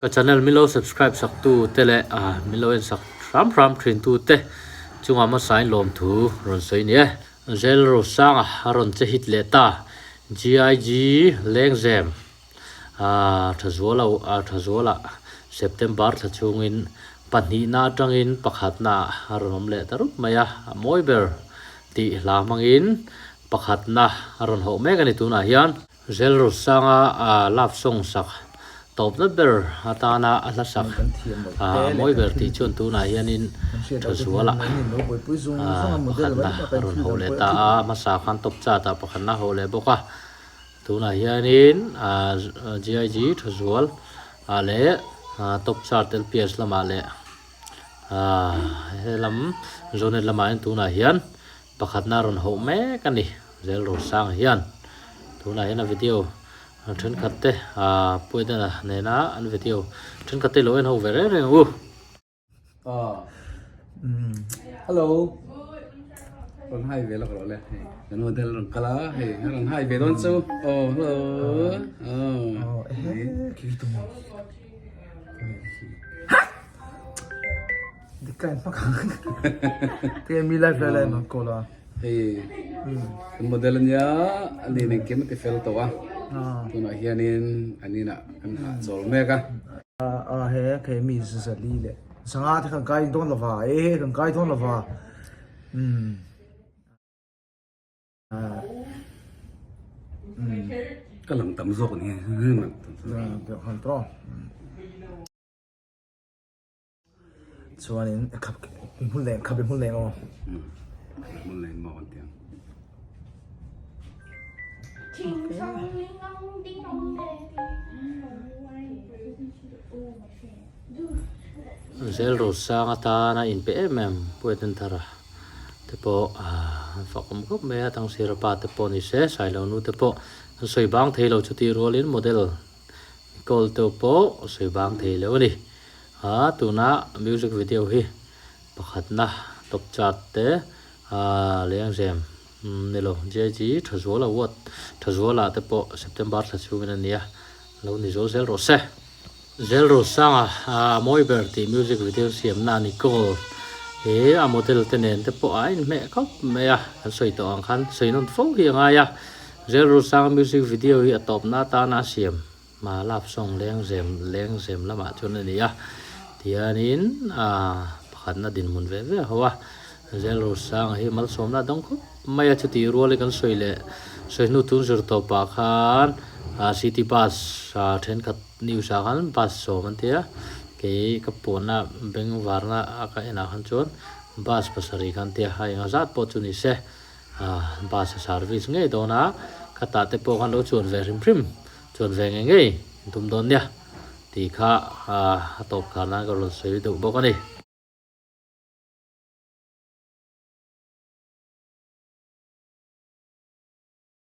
Ka channel min lo subscribe sak tu te leh min lo en sak hram hram thin tu te chungah hmasain lawmthu rawn sawi ni e. Zel Rosanga a rawn che hit leh ta. GIG Lengzem Thazuala Thazuala September thla chhungin pahnihna atangin pakhatna a rawn awm leh ta rup mai a, a mawi ber tih hla hmangin pakhatna a rawn hauh mek a ni tunah hian. Zel Rosanga love song sak tawpna ber atana a hla sak a mawi ber tih chuan tunah hianin Thazuala pakhatna a rawn hauh leh ta a, hmasa khan top chart ah pakhatna a hauh leh bawk a, tunah hianin GIG Thazual ah leh top chart LPS lamah leh helam Zonet lamah hian tunah hian Pakhatna rawn hauh mek a ni, Zel Rosanga hian tunah hian a video thenkhat te ah Puaidana nena an video thenkhat te lo en ho ve reng reng ang u. Hello rawn hai ve lawk rawh le hei kan model rawn kal a hei a rawn hai ve dawn chu aw hello aw Dik ka in hmak ang. Tinge mi live lai lai an rawn call a. Hei kan model ania ani nen kim a ti fel tawh a. Tunah hianin an inah kan hah chawl mek a. A he kei mi zali leh zanga te kan kai dawn lova e kan kai dawn lova umm. Ka lang tam zawk ni. Chuanin khap hmun leng khabe hmun leng aw. Hmun leng maw kan tiang. Zel Rosang atana inpe em em Pueten Thara te pawh an fakawm khawp mai a, Tangsira pa te pawh ni se, Sailo nu te pawh an sawi bang thei lo chutih rualin model Nicole te pawh sawi bang thei lo a ni. A tuna music video hi pakhatna top chart te a lengzem ni lo JG Thazual Award Thazuala te pawh September thla chhungin a nia lo ni zo zel rawh se. Zel Rosanga a mawi ber tih music video siamna Nicole hi a model te nen te pawh a inhmeh khawp mai a, kan sawi tawh ang khan sawi nawn fo hi a ngai a. Zel Rosanga music video hi a tawpna atana a siam. Hma lap sawng lengzem lengzem lamah chuan a ni a, tihianin aaa pakhatna dinhmun ve ve ho a, Zel Rosanga hi malsawmna a dawng khawp mai a, chutih rualin kan sawi leh sawi hnu tun zir tawpah khan aa city bus aa thenkhat news ah khan bus sawm an ti a, kei ka puanna bengvarna a ka enah khan chuan bus pasarih kha an ti a, a enga zat pawh chu ni se aa bus a service ngei dawn a, khatah te pawh khan lo chuan ve hrim hrim. Chuan ve ngei ngei in tum dawn nia tih kha a tawp khan a ka rawn sawi deuh bawk a ni.